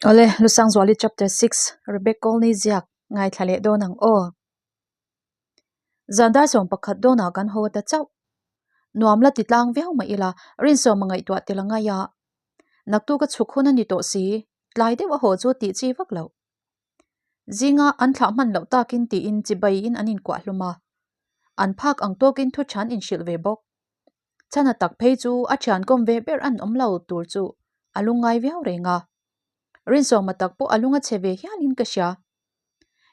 Awle, Lusangzuali Chapter 6, Rebek Colney ziak ngaithla leh dawn ang aw. Zan dar 11 dawnah kan haw ta chauh. Nuam la ti tlang viau mah ila, Rinsawma ngaihtuah tel a ngai a. Naktuk a chhuk hun a ni tawh si, tlai deuh a haw chu tih chi vak loh. Zinga an thlah hman loh takin tiin chibaiin an inkuah hlum a. An phak ang tawkin thu than inhrilh ve bawk. Chhana tak phei chu a thian kawm ve ber an awm lo tur chu a lungngai viau reng a. Rinsawma tak pawh a lung a chhe ve hialin ka hria.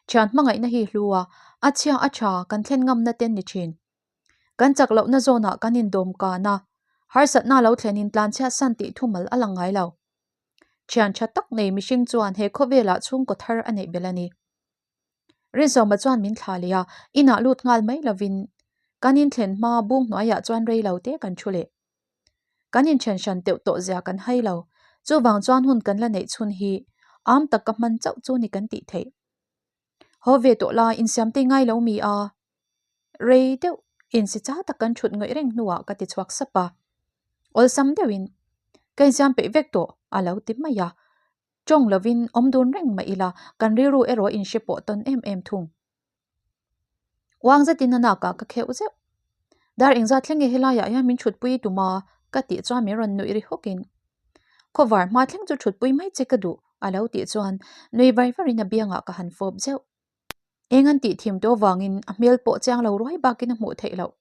Thian hmangaihna hi hlu a, a chhia a tha kan thlen ngamna ten ni thin. Kan chak lohna zawnah kan indawm kan a, harsatna lo thlenin tlanchhiat san tih thumal a lang ngai lo. Thian tha tak nei mihring chuan he khawvelah chhungkaw thar a neih belh a ni. Rinzawma chuan min thlah leh a, inah lut nghal mai lovin kan inthlen hma bung hnuaiah chuan rei lo te kan thu leh. Kan inthen hran teuh tawh zia kan hai lo, chuvang chuan hun kan la neih chhun hi am tak ka hman chauh chu ni kan tih theih. Haw ve tawh la, insiam te ngai lo mi a? Rei deuh insi chau tak kan thut ngawih reng hnuah ka ti chhuak sap a. Awlsam deuhin ka insiam peih vek tawh a lo ti mai a. Tawng lovin awm dun reng mah ila kan rilru erawh inhre pawh tawn em em thung. Uang zetin a nakah ka kheuh zeuh. Dar engzat thleng nge helaiah hian min thutpui tum a? ka tih chuan min rawn nuih ri hawkin khawvar hma thleng chu thutpui mai che ka duh a lo tih chuan nui var varin a biangah ka han fawp zeuh. Eng an tih thim tawh avangin a hmel pawh chiang lo ruai bakin a hmuh theih loh.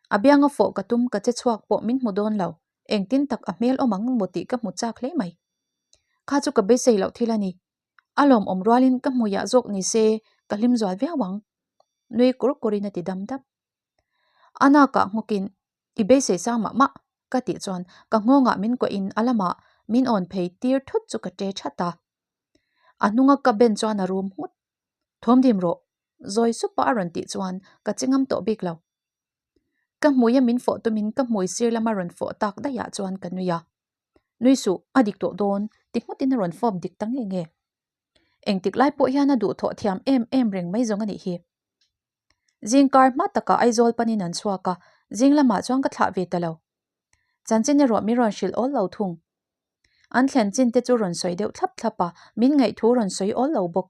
A bianga fawh ka tum ka che chhuak pawh min hmu dawn lo, engtin tak a hmel awm ang maw tih ka hmu chak hle mai. Kha chu ka beisei loh thil a ni. A lawmawm rualin ka hmuiah zawk ni se ka hlim zual viau ang. Nui kur kurin a ti dam dap. A nakah nghawkin i beisei sang mah mah ka tih chuan ka nghawngah min kuahin a lamah min awn phei tir thut chu ka ṭe that a. A hnunga ka ben chuan a rum nghut. Thawmdim rawh, zawi supa a rawn tih chuan ka che ngam tawh bik lo. Ka hmuia min fawh tumin ka hmui sir lama rawn fawh tak daihah chuan ka nui a. Nui suh, a dik tawh dawn, ti nghutin a rawn fawp dik ta nge nge. Engtik lai pawh hian a duhthawh thiam em em reng mai zawng a nih hi. Zingkar hma takah Aizawl panin an chhuak a, zing lamah chuan ka thlah ve ta lo. Chanchin erawh min rawn hrilh awl lo thung. An thlen chin te chu rawn sawi deuh thlap thlap a, min ngaihthu rawn sawi awl lo bawk.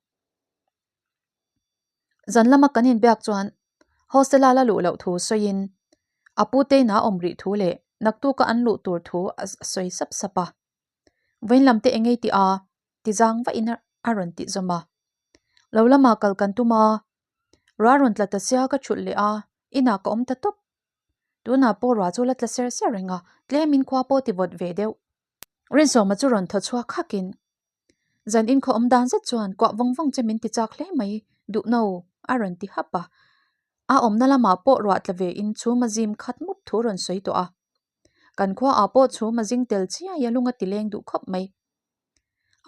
Zan lama kan inbiak chuan hostel-a la luh loh thu sawiin a pute ina awm rih thu leh naktuka an luh tur thu a sawi sap sap a. Vawiin lam te engei tih a ti zang vahin a rawn tih zawm a. Lo lamah kal kan tum a, ruah rawn tla ta sia ka thulh leh a, inah ka awm ta tawp. Tunah pawh ruah chu la tla ser ser reng a, tlemin khua pawh ti vawt ve deuh. Rinsawma chu rawn thaw chhuak hakin Zan inkhawh awm dan zet chuan kuah vawng vawng che min ti chak hle mai, duh no, a rawn ti hap a. A awmna lamah pawh ruah tla ve in chhum a zim khat mup thu rawn sawi tawh a. Kan khua ah pawh chhum a zing tel chiai a lung a ti leng duh khawp mai.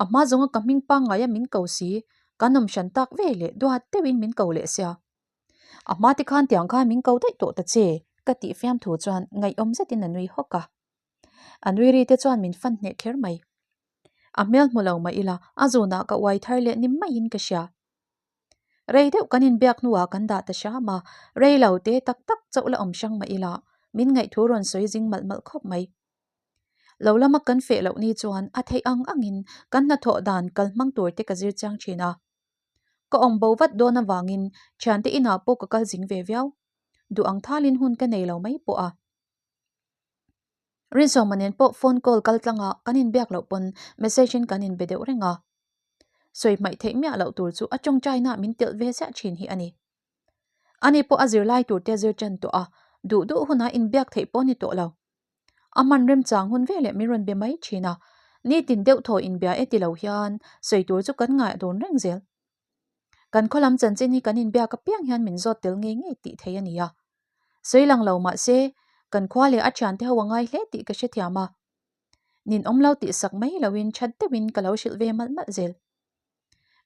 A hma zawnga ka hming pangngai a min ko si, kan awm hran tak ve leh duat deuhin min ko leh sia. A hma te khan tiang khan min ko daih tawh ta che, ka tih fiam thu chuan ngaihawm zetin a nui hawk a. A nui ri te chuan min fan hneh kher mai. A hmel hmu lo mah ila a zunah ka uai thar leh ni maiin ka hria. Rei deuh kan inbiak hnuah kan dah ta hram a, rei lo te tak tak chauh la awm hrang mah ila min ngaihthu rawn sawi zing malh malh khawp mai. Lo lama kan feh loh ni chuan a theih ang angin kan hnathawh dan kal hmang tur te ka zir chiang thin a. Ka awm bo vat dawn avangin thiante inah pawh ka kal zing ve viau. Duh ang thalin hun ka nei lo mai pawh a. Rinsawma nen pawh phone call kal tlanga kan inbiak loh pawn message in kan inbe deuh reng a. Sawi hmaih theih miah loh tur chu a tawngtaina min telh ve ziah thin hi a ni. Ani pawh a zirlai tur te zir tan tawh a, duh duh hunah inbiak theih pawh a ni tawh lo. A hman remchang hun veleh min rawn be mai thin a, nitin deuh thaw inbia e ti lo hian sawi tur chu kan ngaih dawn reng zel. Kan khaw lam chanchin hi kan inbiak apiang hian min zawt tel ngei ngei tih thei a ni a. Sawi lang lo mah se, kan khua leh a thiante ho a ngai hle tih ka hrethiam a. Nin awm lo tih sak mai loin that deuhin ka lo hrilh ve malh malh zel.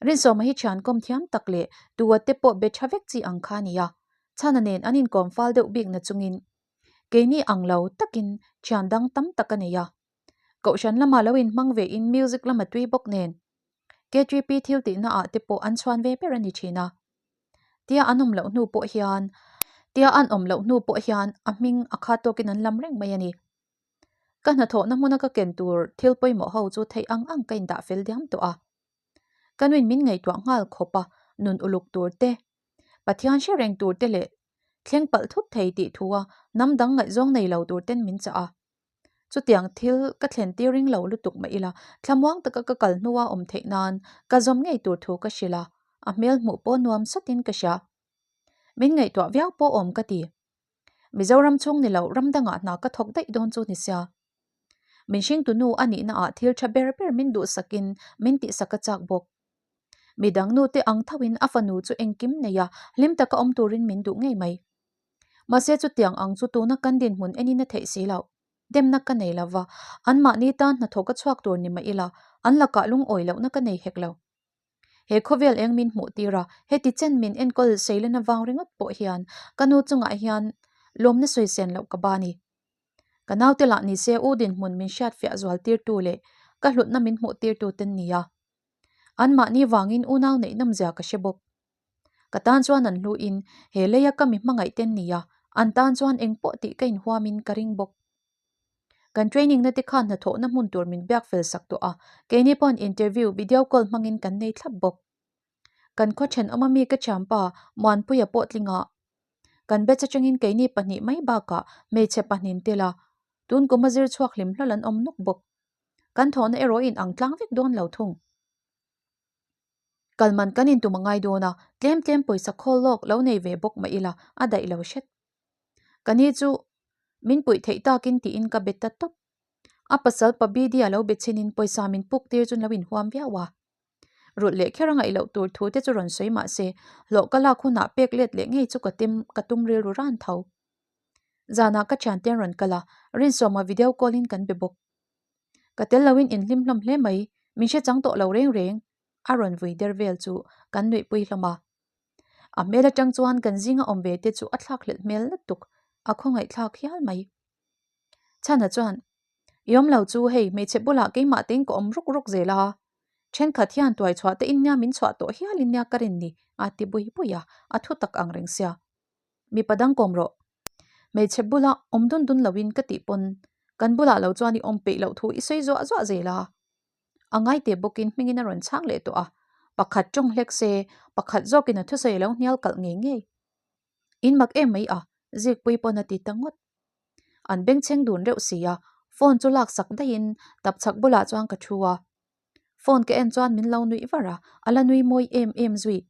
Rinsawma hi thian kawm thiam tak leh tua te pawh be tha vek chi ang kha a ni a, chhana nen an inkawm fal deuh bik na chungin keini ang lo takin thian dang tam tak a nei a. Kohhran lamah lo inhmang vein music lama tui bawk nen KTP thil tihna ah te pawh an chhuan ve ber a ni thin a. Tia an awm loh hnu pawh hian Tia an awm loh hnu pawh hian a hming a khat tawkin an lam reng mai a ni. Ka hnathawhna hmuna ka ken tur thil pawimawh ho chu theih ang ang ka indah fel diam tawh a. Ka nuin min ngaihtuah nghal khawp a, nun uluk tur te, Pathian hre reng tur te leh thleng palh thut thei tih thu a hnam dang ngaihzawng nei lo tur ten min chah a. Chutiang thil ka thlen tir ring lo lutuk mah ila, thlamuang taka ka kal hnua awm theih nan ka zawm ngei tur thu ka hrilh a, a hmel hmuh pawh nuam satin ka hria. Min ngaihtuah viau pawh awm ka ti. Mizoram chhung ni lo ram dangah hna ka thawk daih dawn chu ni sia. Min hringtu nu a nihna ah thil tha ber ber min duhsakin min tihsak a chak bawk. Midang nu te ang thoin a fanu chu engkim nei a, hlim taka awm turin min duh ngei mai. Mahse chutiang ang chu tuna kan dinhmun enin a theih si loh. Demna ka nei lova, anmahni tan hnathawk a chhuak tur ni mah ila, an lakah lungawi lohna ka nei hek lo. He khawvel eng min hmuh tir a, heti chen min enkawl seilena vang ringawt pawh hian ka nu chungah hian lawmna sawi sen loh ka ba ni. Ka naute lah ni se u dinhmun min hriatfiah zual tirtu leh ka hlutna min hmuh tirtu ten ni a. Anmahni vangin unau neih nawmzia ka hre bawk. Ka tan chuan an hluin he leia ka mi hmangaih ten ni a, an tan chuan engpawh tih ka inhuamin ka ring bawk. Kan training na te khan hnathawhna hmun tur min biak fel sak tawh a, keini pawn interview video call hmangin kan nei thlap bawk. Kan khaw thenawm ami ka thianpa Muanpuia pawh tling a, kan batch atangin keini pahnih mai bakah hmeichhe pahnin tel a, tun kum a zir chhuak hlim hlawl an awm nawk bawk. Kan thawhna erawh in ang tlang vek dawn lo thung. Kalman kan intum a ngai dawn a, tlem tlem pawisa khawl lawk lo nei ve bawk mah ila a daih lo hret. Ka ni chu min puih theih takin tiin ka be ta tawp. A pasal pa BD a lo be chinin pawisa min puk tir chu lo inhuam viau a. Rulh leh kher a ngaih loh tur thu te chu rawn sawi mah se, hlawh ka lak hunah pek let leh ngei chu ka tim ka tum rilru ran tho. Zanah ka thiante an rawn kal a, Rinsawma video call in kan be bawk. Ka tel loin inhlim hlawm hle mai, min hre chang tawh lo reng reng, a rawn vui der vel chu kan nuihpui hlawm a. A hmel atang chuan kan zinga awm ve te chu a thlak hlelh hmel lutuk, a khawngaihthlak hial mai. Chhana chuan, I awm lo chu hei hmeichhe bulah keimah tein ka awm ruk ruk zel a, thenkhat hian tuai chhuah te in nia min chhuah tawh hial in nia ka rin ni, a ti bui bui a, a thu tak ang reng sia. Mipa dang kawm rawh. Hmeichhe bula awm dun dun loin ka tih pawn kan bulah lo chuan i awm peih loh thu i sawi zuah zuah zel a. A ngai teh bawkin hmingin a rawn chhang leh tawh a, pakhat tawng hlek se, pakhat zawkin a thusawi a lo hnial kalh ngei ngei. In mak em mai a, Zikpui pawn a ti ta ngawt. An bengchheng dun reuh si a, phone chu laksak daihin tapchhak bulah chuan ka thu a. Phone ka en chuan min lo nuih var a, a la nui mawi em em zui.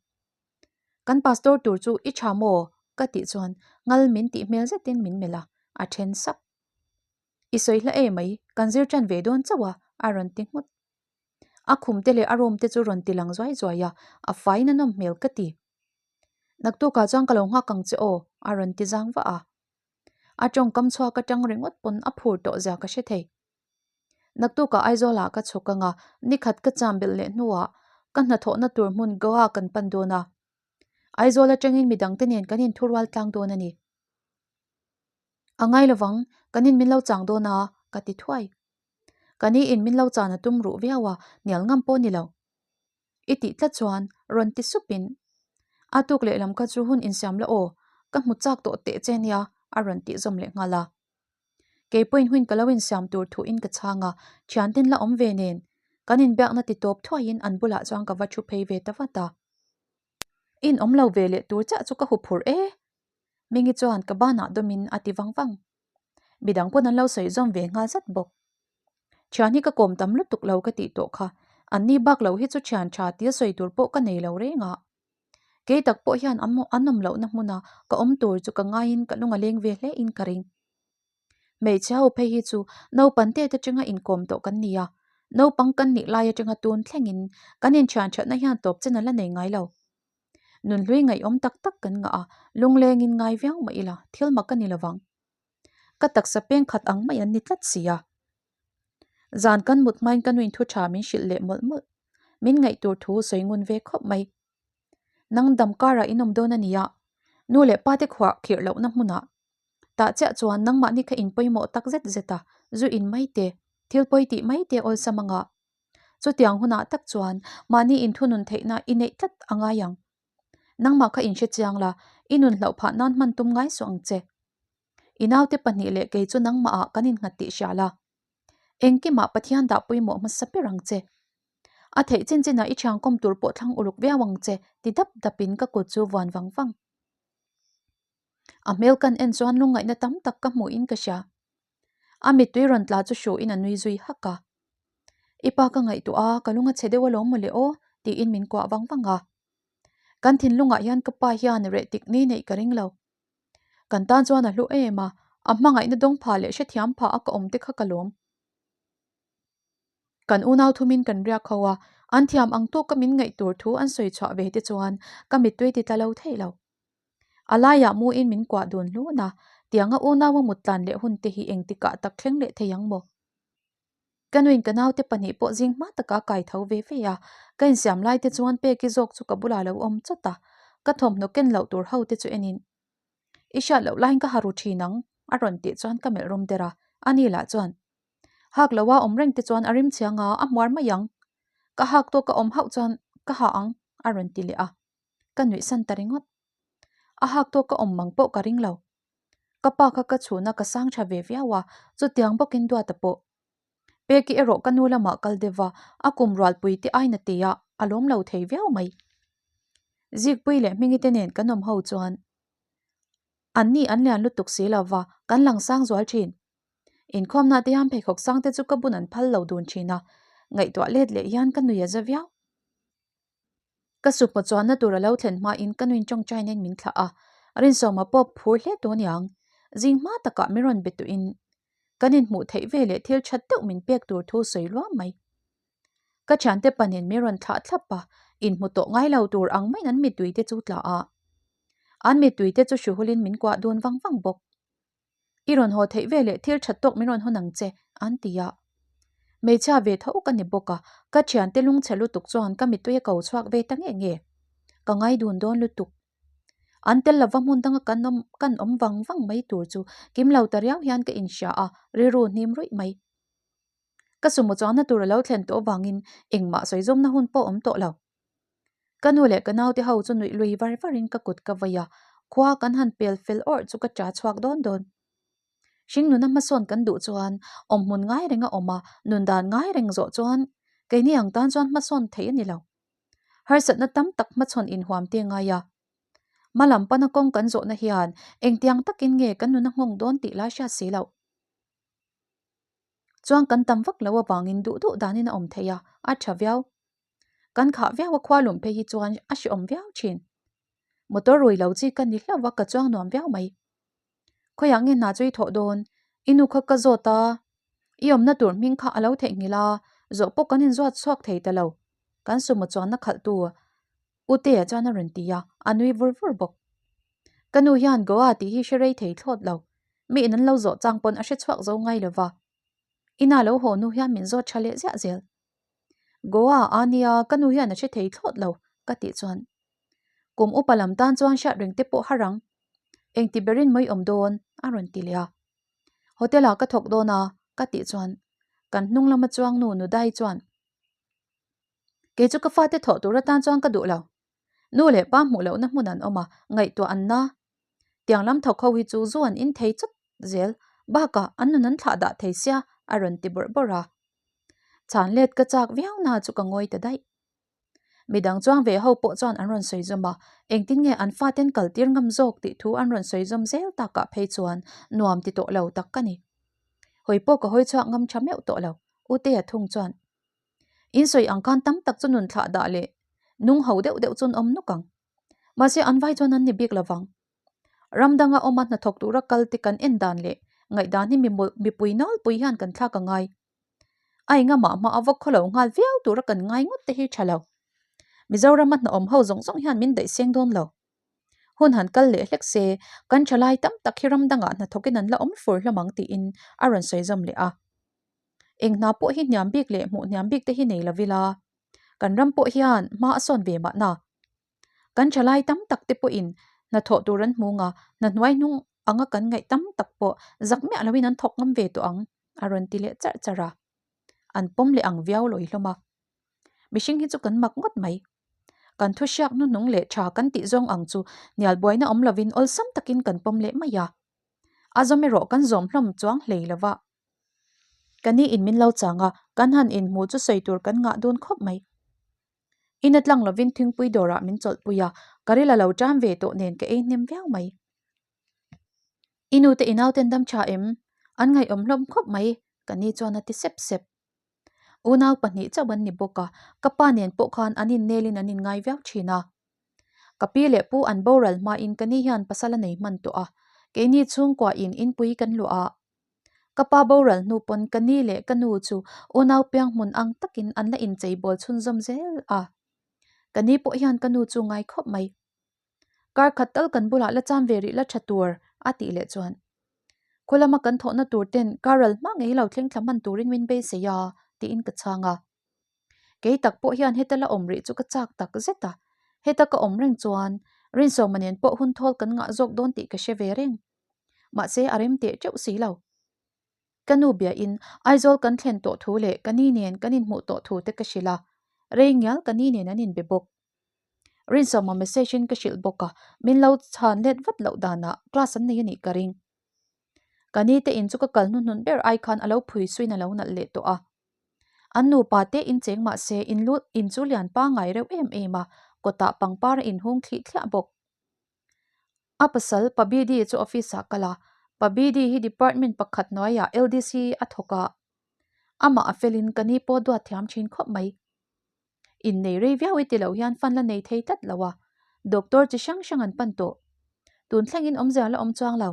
Kan pastor tur chu i tha maw? ka tih chuan ngal min tih hmel zetin min melh a, a then sak. I sawi hla e mai, kan zir tan ve dawn chauh a, a rawn ti nghut. A khum te leh a room te chu rawn ti lang zuai zuai a, a faiin a nawm hmel ka ti. Naktukah chuan ka lo nghak ang che aw, a rawn ti zang vah a. A tawngkam chhuak atang ringawt pawn a phur tawh zia ka hre thei. Naktukah Aizawlah ka chhuk ang a, nikhat ka cham belh leh hnuah ka hnathawhna tur hmun Goa kan pan dawn a. Aizawl atangin midangte nen kan inthurual tlang dawn a ni. A ngai lovang, kan in min lo chang dawn a, ka ti thuai. Ka ni in min lo chan a tum ruh viau a, hnial ngam pawh ni lo. I tih tlat chuan rawn ti sup in, A tuk lehlam kha chu hun insiam la aw, ka hmu chak tawh teh che nia, a rawn tih zawm leh nghal a. Kei pawhin hun ka lo insiam tur thu in ka chhang a, thianten la awm ve nen, kan inbiakna ti tawp thuaiin an bulah chuan ka va thu phei ve ta vat a. In awm lo ve leh tur chiah chu ka huphurh e, Mingi chuan ka banah dawmin a ti vang vang. Midang pawn an lo sawi zawm ve nghal zat bawk. Thian hi ka kawm tam lutuk lo ka tih tawh kha, anni bak lo hi chu thian tha tia sawi tur pawh ka nei lo reng a. Kei tak pawh hian an awm lohna hmuna ka awm tur chu ka ngaiin ka lung a leng ve hle in ka ring. Hmeichhe ho phei hi chu naupang te atanga inkawm tawh kan ni a, naupang kan nih lai atanga tun thlengin kan inthian thatna hian tawp chen a la nei ngai lo. Nunhlui ngaihawm tak tak kan ngah a, lunglengin ngai viau mah ila thil mak a ni lovang. Ka taksa peng khat ang mai an ni tlat si a. Zan kan mut hmain ka nuin thu tha min hrilh leh mawlh mawlh. Min ngaih tur thu sawi ngun ve khawp mai. Nang dam karah in awm dawn a nia, nu leh pa te khuah khirh lohna hmunah Tah chiah chuan nangmahni kha in pawimawh tak zet zet a, zu in mai te, thil pawi tih mai te awlsam anga. Chutiang hunah tak chuan mahni inthunun theihna i neih tlat a ngai ang. Nangmah kha in hre chiang la, i nun hlauh phah nan hman tum ngai suh ang che. I naute pahnih leh kei chu nangmahah kan innghat tih hria la. Engkimah Pathian dah pawimawh hmasa ber ang che. A theih chin chinah i thiangkawm tur pawh thlang uluk viau ang che, ti dap dapin ka kut chu vuan vang vang. A hmel kan en chuan lungngaihna tam tak ka hmuhin ka hria. A mittui rawn tla chu hruin a nui zui hak a. I pa ka ngaihtuah a, ka lung a chhe deuh alawm mawle aw, tiin min kuah vang vang a. Kan thinlungah hian ka pa hian reh tik ni neih ka ring lo. Kan tan chuan a hlu em a, a hmangaihna dawng phah leh hrethiam phah a ka awm te kha ka lawm. Kan unau thumin kan riak ho a, an thiam ang tawka min ngaih tur thu an sawi chhuah ve te chuan ka mittui ti tla lo theih lo. A laiah muin min kuah dun hlun a, tianga unaua mut tlan leh hun te hi engtikah tak thleng leh thei ang maw? Ka nuin ka naute pahnih pawh zing hma taka kai tho ve ve a, ka insiam lai te chuan Peki zawk chu ka bulah lo awm chawt a, ka thawmhnaw ken loh tur ho te chu enin I hriat loh laiin ka ha ru thin ang a rawn tih chuan ka melh rum der a, ani lah chuan Hak loa awm reng te chuan a rim chiang a, a hmuar mai ang. Ka hak tawk a awm hauh chuan ka ha ang a rawn ti leh a, ka nuih san ta ringawt. A hak tawk a awm mang pawh ka ring lo. Ka pa kha ka chhun a ka sang tha ve viau a, chutiang bawkin Duata pawh. Peki erawh ka nu lamah kal deuh va, a kum rualpui te aina tia a lawm lo thei viau mai. Zikpui leh Hmingi te nen kan awm ho chuan anni an lian lutuk si lo va, kan lang sang zual thin. Inkhawmna te hian pheikhawk sang te chu ka bun an phal lo dun thin a, ngaihtuah let leh hian ka nui a za viau. Ka suhmaw chuanna tur a lo thlen hmain ka nuin tawngtainain min thlah a, Rinsawma pawh phur hle tawh aniang. Zing hma takah min rawn be tuhin kan inhmuh theih ve leh thil that deuh min pek tur thu sawi luam mai. Ka thiante panin min rawn thlah thlap a, inhmu tawh ngai lo tur ang maiin an mittui te chu tla a. An mittui te chu hruhulin min kuah dun vang vang bawk. I rawn haw theih ve leh thil that tawk min rawn hawn ang che, an ti a. Hmeichhia ve tho ka ni bawk a, ka thiante lungchhe lutuk chuan ka mittui a ko chhuak ve ta nge nge. Ka ngai dun dawn lutuk. An tel lova hmun danga kan awm kan awm vang vang mai tur chu kim lo ta riau hian ka inhria a, rilru hnim ruih mai. Ka sumo chuanna tur a lo thlen tawh avangin engmah sawi zawmna hun pawh awm tawh lo. Ka nu leh ka naute ho chu nuih lui var varin ka kut ka vaih a, khua kan han pel fel awrh chu ka ṭa chhuak dawn dawn. Hringnuna hmasawn kan duh chuan awmhmun ngai reng a awm a, nun dan ngai reng zawh chuan keini ang tan chuan hmasawn theih a ni lo. Harsatna tam tak hmachhawn inhuam te ngai a. Hma lam pana kawng kan zawhna hian engtiang takin nge kan nuna nghawng dawn tih lai hriat si loh. Chuan kan tam vak lo avangin duh duh danin a awm thei a, a tha viau. Kan khah viau a khua lum phei hi chuan a hrehawm viau thin. Motor rui lo chi ka ni hlauh a ka chuang nuam viau mai. Khawiah nge hna chu i thawh dawn? I nu kha ka zawt a, i awmna tur hming kha a lo theihnghilh a, zawh pawh kan inzuat chhuak thei ta lo. Kan sumo chuanna khalhtu U Tea chuan a rawn ti a, a nui vur vur bawk. Ka nu hian Goa tih hi hre rei thei thlawt lo. Mi in an lo zawh chang pawn a hre chhuak zo ngai lo va. Ina lo haw nu hian min zawt tha leh ziah zel. Goa a nia ka nu hian a hre thei thlawt lo ka tih chuan kum upa lam tan chuan hriat reng te pawh har ang. Engti berin mai awm dawn a rawn ti leh a. Hotel ah ka thawk dawn a ka tih chuan kan hnung lama chuang nu Nudai chuan Kei chu ka fate thawh tur atan chuan ka duh lo. Nu leh pa hmuh lohna hmun an awm a, ngaihtuah an na. Tiang lam thawk ho hi chu zu an in thei chawt zel, bakah an nun an thlah dah thei sia a rawn ti bawrh bawrh a. Chhan let ka chak viau na chu ka ngawi ta daih. Midang chuang ve ho pawh chuan an rawn sawi zawm a, engtin nge an faten kal tir ngam zawk tih thu an rawn sawi zawm zel takah phei chuan nuam ti tawh lo tak ka ni. Hawi pawh ka hawi chhuak ngam tha meuh tawh lo, U Tea thung chuan In sawi ang khan tam tak chu nun thlah dah leh nung ho deuh deuh chuan awm nuk ang. Mahse an vai chuan an ni bik lovang. Ram danga awma hnathawk tura kal te kan en dan leh ngaihdan hi mipui nawlpui hian kan thlak a ngai. A engamah hma a vawk khawlo nghal viau tura kan ngai ngawt te hi tha lo. Mizorama hnaawm ho zawng zawng hian min daih seng dawn lo. Hun han kal leh hlek se kan thalai tam tak hi ram dangah hnathawkin an la awm fur hlawm ang tiin a rawn sawi zawm leh a. Eng hna pawh hi hniam bik leh hmuh hniam bik te hi nei lo ila, kan ram pawh hian hma a sawn ve mahna. Kan thalai tam tak te pawhin hna thawh tur an hmu nga, hna hnuai hnung anga kan ngaih tam tak pawh zak miah loin an thawk ngam ve tawh ang, a rawn ti leh charh charh a. An pawm leh ang viau lawi hlawm a. Mihring hi chu kan mak ngawt mai. Kan thu hriak hnuhnung leh tha kan tih zawng ang chu hnial buaina awm lovin awlsam takin kan pawm leh mai a. A zawm erawh kan zawm hlawm chuang hlei lova. Ka ni in min lo chang a, kan han inhmuh chu sawi tur kan ngah dun khawp mai. Ina tlang lovin thingpui dawrah min chawlhpui a, ka ril a lo ṭam ve tawh nen ka ei hnem viau mai. I nute i nauten dam ṭha em? An ngaihawm hlawm khawp mai, ka ni chuan a ti sep sep. Unau pahnih chauh an ni bawk a, ka pa nen pawh khan an innelin an inngai viau ṭhin a. Ka pi leh pu an boral hmain ka ni hian pasal a nei hman tawh a, keini chhungkuain inpui kan luah a. Ka pa boral hnu pawn ka ni leh ka nu chu unau piang hmun ang takin an la inchei bawl chhunzawm zel a. Ka ni pawh hian ka nu chu ngai khawp mai. Kar khat tal kan bulah la cham ve rih la tha tur a tih leh chuan khaw lama kan thawhna tur ten kar ral hma ngei lo thleng thla hman turin min beisei a tiin ka chhang a. Kei tak pawh hian heta la awm rih chu ka chak tak zet a, heta ka awm reng chuan Rinsawma nen pawh hun thawl kan ngah zawk dawn tih ka hre ve reng. Mahse a rem teh teuh si lo. Ka nu biain Aizawl kan thlen tawh thu leh ka ni nen kan inhmuh tawh thu te ka hrilh a, rei ngial ka ni nen an inbe bawk. Rinsawma message in ka hrilh bawk a, min lo chhan let vat loh danah class an nei a nih ka ring. Ka ni te in chu ka kal hnuhnun ber ai khan a lo phui suin a lo nalh leh tawh a. An nupa te in cheng mah se in lu in chu lian pangngai reuh em em a, kawtah pangpar a inhung thlih thliah bawk. A pasal Pa Bidi chu office ah kal a, Pa Bidi hi department pakhat hnuaiah LDC a thawk a, amah a felin ka ni pawh duat thiam thin khawp mai. Innei rei viau i ti lo hian fan la nei thei tlat lo a, doctor chi hrang hrang an pan tawh. Tun thlengin awmzia la awm chuang lo.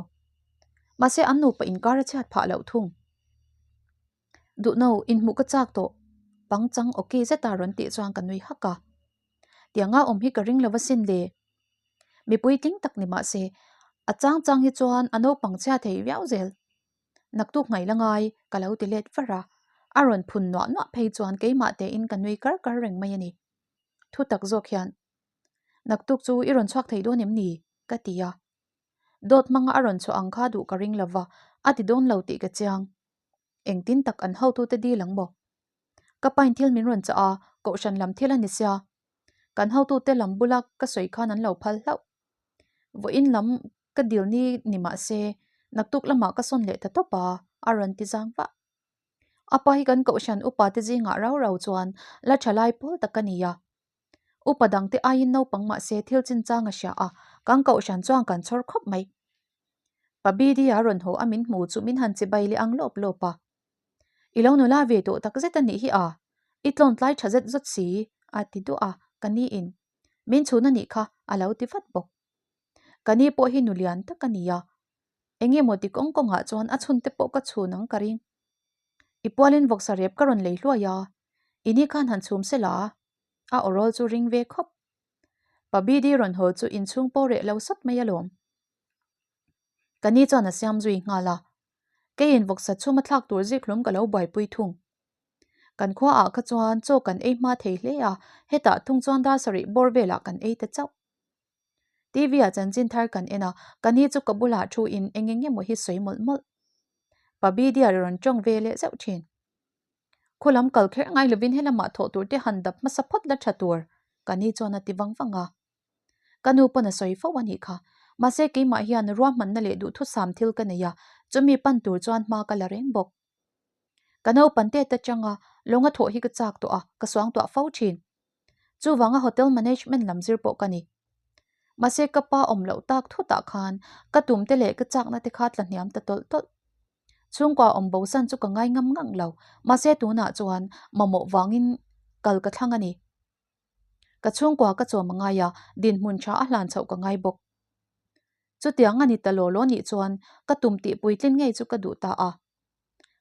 Mahse an nupa inkar a chhiat phah loh thung. Duhno, inhmuh ka chak tawh. Pangchang awki zeta rawn tih chuan ka nui hak a. Tianga awm hi ka ring lo asin le. Mipui tling tak ni mah se, a chang chang hi chuan a naupang chhia thei viau zel. Naktuk ngaih la ngai, ka lo ti let var a. A rawn phun nuah nuah phei chuan keimah tein ka nui kar kar reng mai a ni. Thu tak zawk hian, Naktuk chu i rawn chhuak thei dawn em ni? ka ti a. Dawt hmanga a rawn chhuah ang kha duh ka ring lo va, a ti dawn lo tih ka chiang. Engtin tak an hotute dil ang maw? Ka pain thil min rawn chah a, kohhran lam thil a ni sia. Kan hotute lam bula ka sawi khan an lo phal hlauh. Vawiin lam ka dil ni ni mah se, naktuk lamah ka sawn leh ta tawp a, a rawn ti zang vah. A pa hi kan kohhran upa te zingah rau rau chuan la tha lai pawl tak a ni a. Upa dangte aiin naupang mah se thil chinchang a hria a, kan kohhran chuan kan chhawr khawp mai. Pa BD-a rawn haw a min hmu chu min han chibai leh ang lawp lawp a. I lo nula ve tawh tak zet a nih hi a, i tlawn tlai tha zet zawt si, a ti duah a, ka ni in min chhun a nih kha a lo ti vat bawk. Ka ni pawh hi nu lian tak a ni a, eng emaw ti kawng kawngah chuan a chhun te pawh ka chhun ang ka ring. I pualin vawksa rep ka rawn lei hluai a, i ni khan han chhum sela a awrawl chu ring ve khawp. Pa BD rawn haw chu inchhung pawh reh lo sawt mai alawm. Ka ni chuan a siam zui nghal a, keiin vawksa chhum a thlak tur zik hlum ka lo buaipui thung. Kan khua ah kha chuan chaw kan ei hma thei hle a, hetah thung chuan dar sarih bawr velah kan ei ta chauh. TV ah chanchin thar kan en a, ka ni chu ka bulah thu in eng eng emaw hi sawi mawlh mawlh. Pa BD-a rawn tawng ve leh zeuh thin. Khaw lam kal kher ngai lovin helamah thawh tur te han dap hmasa phawt la tha tur, ka ni chuan a ti vang vang a. Ka nu pawn a sawi fo a nih kha. Mahse keimah hian ruahmanna leh duhthusam thil ka nei a, chumi pan tur chuan hma ka la reng bawk. Ka naupan tet atanga lawnga thawh hi ka chak tawh a, ka suangtuah fo thin. Chuvanga hotel management lam zir pawh ka ni. Mahse ka pa awm loh tak thutah khan ka tum te leh ka chakna te kha tla hniam ta tawlh tawlh. Chhungkua awm bosan chu ka ngai ngam ngang lo, mahse tunah chuan mamawh vangin kal ka thlang a ni. Ka chhungkua ka chawm a ngai a, dinhmun tha a hlan chhoh ka ngai bawk. Chutiang a ni ta law law nih chuan ka tum tih puitlin ngei chu ka duh ta a.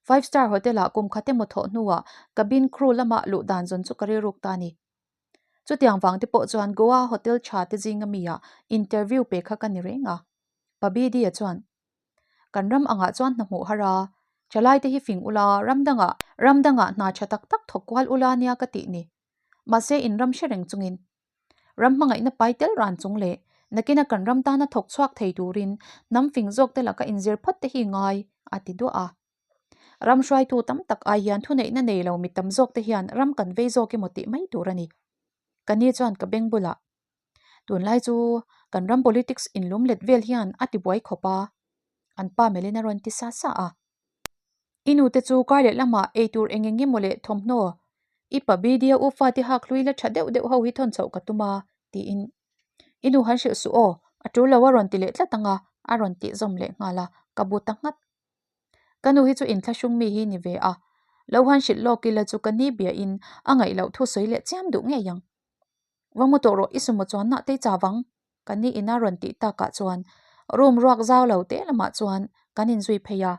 Five Star Hotel-ah kum khat emaw thawh hnuah cabin crew lama luh dan zawn chu ka rilruk ta a ni. Chutiang vang te pawh chuan Goa hotel tha te zinga mi-ah interview pe kha ka ni reng a. Pa BD-a chuan, Kan ram angah chuan hna hmuh har a, thalai te hi fing ula, ram dangah ram dangah hna tha tak tak thawk kual ula nia ka tih ni. Mahse in ram hre reng chungin ram hmangaihna pai tel ran chung leh nakina kan ram tana thawk chhuak thei turin hnam fing zawk te laka inzir phawt te hi ngai a ti duah a. Ram hruaitu tam tak ai hian thuneihna nei lo mi tam zawk te hian ram kan vei zawk emaw tih mai tur a ni. Ka ni chuan ka beng bulah tunlai chu kan ram politics inlum let vel hian a ti buai khawp a, an pa melhin a rawn ti sa sa a. I nu te chu kar leh lamah ei tur eng eng emaw leh thawmhnaw i pa BD-a u fate hak hlui la tha deuh deuh ho hi thawn chhoh ka tum a, tiin i nu han hrilh suh aw, a tul lo a rawn ti leh tlat ang a, a rawn tih zawm leh nghal a, ka bu ta nghat. Ka nu hi chu inthlahrung mi hi ni ve a, lo han hrilh lawk ila chu ka ni biahin a ngaih loh thu sawi leh chiam duh ngei ang. Va mu tawh rawh i sumaw chuan nah tei cha vang ka ni ina rawn tih takah chuan room ruak zau lo te lamah chuan kan inzui phei a.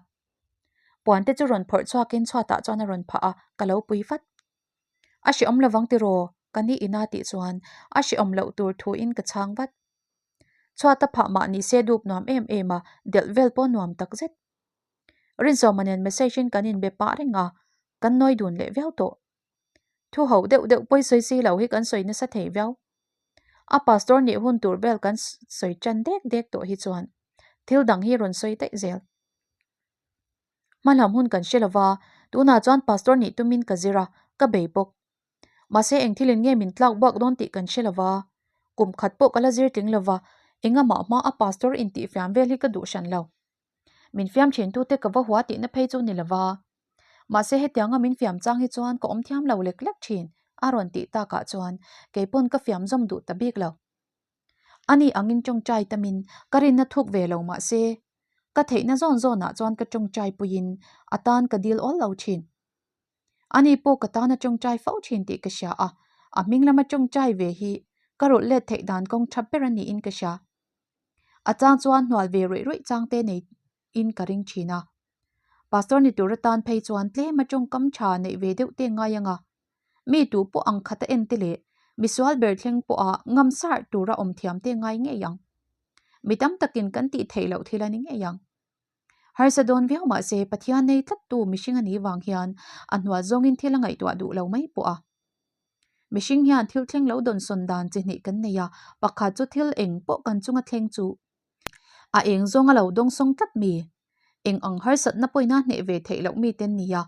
Puan te chu rawn phawrh chhuakin chhuatah chuan a rawn phah a, ka lo pui vat. A hrehawm lovang tiraw? Ka ni ina tih chuan a hrehawm loh tur thuin ka chhang vat. Chhuata phah mah ni se dup nuam em em a, delh vel pawh nuam tak zet. Rinzawma nen message in kan inbe pah reng a, kan nawi dun leh viau tawh. Thu ho deuh deuh pawi sawi si lo hi kan sawi nasa thei viau. A pastor nih hun tur vel kan sawi tan dek dek tawh hi chuan thil dang hi rawn sawi daih zel. Hmalam hun kan hre lova, tunah chuan pastor nih tumin ka zir a, ka bei bawk. Mahse eng thilin nge min tlak buak dawn tih kan hre lova, kum khat pawh ka la zir tling lova, engamah hma a pastor intihfiam vel hi ka duh hran lo. Min fiam thin tute ka va hua tihna phei chu ni lova. Mahse hetianga min fiam chang hi chuan ka awm thiam lo lek lek thin, a rawn tih takah chuan keipawn ka fiam zawm duh ta bik lo. Ani angin tawngtai tamin ka rinna thuk ve lo mahse ka theihna zawn zawnah chuan ka tawngtai puiin a tan ka dil awl lo thin. Ani pawh ka tana tawngtai fo thin tih ka hria a, a hming lama tawngtai ve hi ka rulh let theih dan kawng tha ber a niin ka hria. A chang chuan hnual ve ruih ruih chang te nei in ka ring thin a. Pastor ni tur atan phei chuan tlem a tawngkam tha neih ve deuh te ngai ang a. Mi tu pawh ang khat a en te leh misual ber thleng pawha ngam sarh tura awm thiam te ngai ngei ang. Mi tam takin kan tih theih loh thil a ni ngei ang. Harsa dawn viau mah se Pathian nei tlattu mihring a nih vang hian a hnual zawngin thil a ngaihtuah duh lo mai pawh a. Mihring hian thil thleng lo dawnsawn dan chi hnih kan nei a, pakhat chu thil eng pawh kan chunga thleng chu a eng zawng a lo dawngsawng tlat mi, eng ang harsatna pawhin a hneh ve theih loh mite an ni a,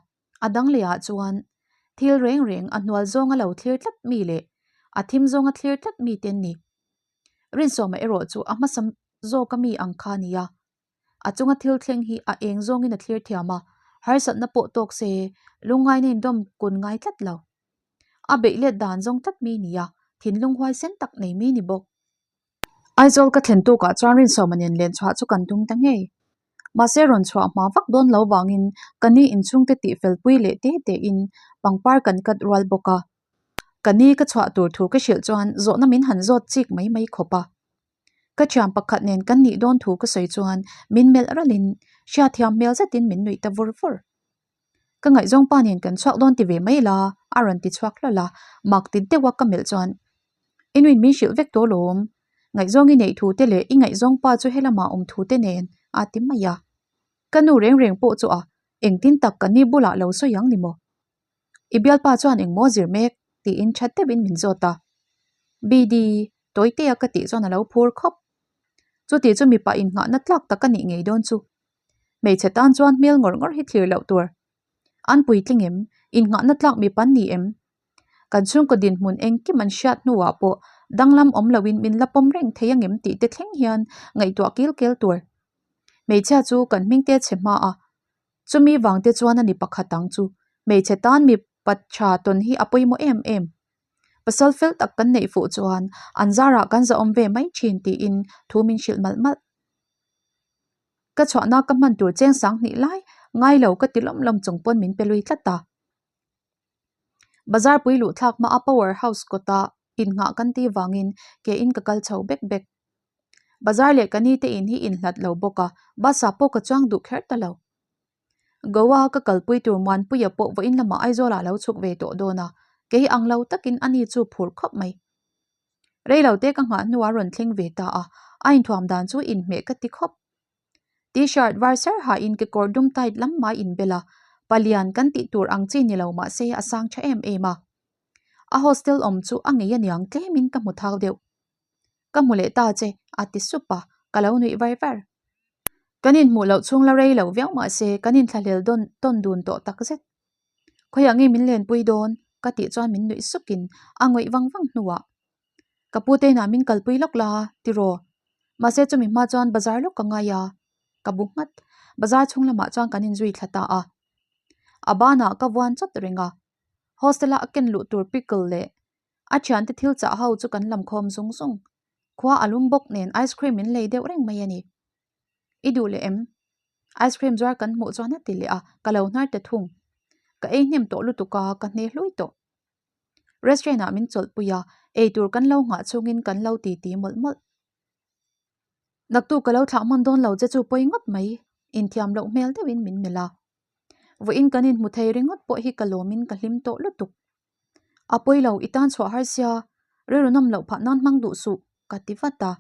a dang leh ah chuan thil reng reng a hnual zawng a lo thlir tlat mi leh a thim zawng a thlir tlat mite an ni. Rinsawma erawh chu a hmasa zawka mi ang kha a ni a. A chunga thil thleng hi a eng zawngin a thlir thiam a, harsatna pawh tawk se lungngaina indawm kun ngai tlat lo. A beih let dan zawng tlat mi ni a, thinlung huaisen tak nei mi ni bawk. Aizawl ka thlen tukah chuan Rinsawma nen len chhuah chu kan tum ta ngei. Mahse rawn chhuah hma vak dawn lo vangin ka ni inchhungte tih fel pui leh te tein pangpar kan cut rual bawk a. Ka ni ka chhuah tur thu ka hrilh chuan zawhna min han zawt chik mai mai khawp a. Ka thian pakhat nen kan nih dawn thu ka sawi chuan min melh ralhin hriatthiam hmel zetin min nuih ta vur vur. Ka ngaihzawng pa nen kan chhuak dawn ti ve mai la a rawn ti chhuak hlawlh a, mak ti deuha ka melh chuan i nuin min hrilh vek tawh lawm, ngaihzawng i neih thu te leh i ngaihzawng pa chu helamah awm thu te nen a ti mai a. Ka nu reng reng pawh chu a engtin tak ka ni bulah lo sawi ang ni maw? I bialpa chuan engmaw zir mek? tiin that deuhin min zawt a. BD, Tawitea ka tih chuan a lo phur khawp. Chuti chu mipa innghahna tlak tak a nih ngei dawn chu. Hmeichhe tan chuan hmel ngawr ngawr hi thlir loh tur. An puitling em? Innghahna tlak mipa an ni em? Kan chhungkaw dinhmun engkim an hriat hnuah pawh danglam awm loin min la pawm reng thei angem tih te thleng hian ngaihtuah kil kel tur. Hmeichhia chu kan hmingte chhe hma a, Chumi vang te chuan a ni pakhat ang chu. Hmeichhe tan mipa tha tawn hi a pawimawh em em. Pasal fel tak kan neih fuh chuan an zarah kan zahawm ve mai thin tiin thu min hrilh malh malh. Ka chhuahna ka hman tur cheng sang hnih lai ngai lo ka ti lawm lawm chung pawn min pe lui tlat a. Bazar pui luh thlak hmaa power house kawta innghah kan tih vangin ke in ka kal chho bek bek. Bazar leh ka ni te in hi inhlat lo bawk a, bus ah pawh ka chuang duh kher ta lo. Goa ka kalpui tur Muanpuia pawh vawiin lamah Aizawl ah lo chhuk ve tawh dawn a, kei ang lo takin ani chu phur khawp mai. Rei lo te ka nghah hnuah rawn thleng ve ta a, a inthuam dan chu inhmeh ka ti khawp. T-shirt var ser hain kekawr dum tight lam mai inbel a, palian kan tih tur ang chi ni lo mah se a sang tha em em a. A hostel awm chu a ngei aniang tlemin ka hmu thau deuh. Ka hmu leh ta che, a ti sup a, ka lo nuih var var. Kan inhmuh loh chhung la rei lo viau mah se kan inthlahlel dawn tawn dun tawh tak zet. Khawiah nge min lenpui dawn? ka tih chuan min nuih sukin a ngawih vang vang hnuah Ka pu te inah min kalpui lawk la tiraw? Mahse chumi hma chuan bazar lawk ka ngai a, ka bu nghat. Bazar chhung lamah chuan kan inzui thla ta a. A banah ka vuan chawt reng a. Hostel-a a ken luh tur pickle leh a thiante thil chah ho chu kan lam khawm zung zung. Khua a lum bawk nen ice cream min lei deuh reng mai a ni. I duh leh em? Ice cream zuar kan hmuh chuan a ti leh a, ka lo hnar ta thung. Ka ei hnem tawh lutuk a, ka hne hlui tawh. Restaurant ah min chawlhpui a, eitur kan lo nghah chungin kan lo titi mawlh mawlh. Naktuk ka lo thlah hman dawn lo che chu pawi ngawt mai, inthiam loh hmel deuhin min melh a. Vawiin kan inhmu thei ringawt pawh hi ka lawmin ka hlim tawh lutuk. A pawi lo, i tan chhuah har sia, rilru nawm loh phah nan hmang duh suh, ka ti vat a.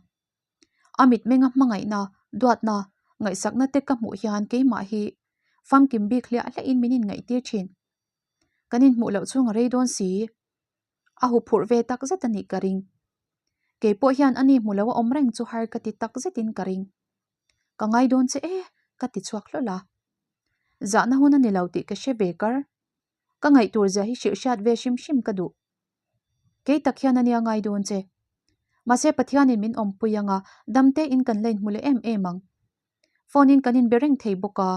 A mitmenga hmangaihna, duatna, ngaihsakna te ka hmuh hian keimah hi famkim bik hliah hliahin min inngaihtir thin. Kan inhmuh loh chhung a rei dawn si. A huphurh ve tak zet a nih ka ring. Kei pawh hian ani hmu lo a awm reng chu har ka ti tak zetin ka ring. Ka ngai dawn che e, ka ti chhuak hlawl a. Zahna hun a ni lo tih ka hre ve kar. Ka ngaihtur zia hi hrilh hriat ve hrim hrim ka duh. Kei tak hian a nia ngai dawn che. Mahse Pathianin min awmpui anga damte in kan la inhmu leh em em ang. Phone in kan inbe reng thei bawk a.